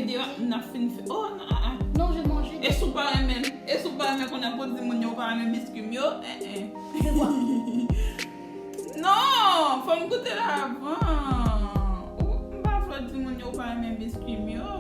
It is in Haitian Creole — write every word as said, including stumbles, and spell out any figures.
Depi n ap fin fè. Oh, non, ah, ah. Non, je mange. E si w pa renmen, e si w pa renmen konnen pou di moun yo pa renmen biskwi m yo, eh, eh. Je vois. Non, fò m goute l avan. Ou, m pa vle di moun yo pa renmen biskwi m yo.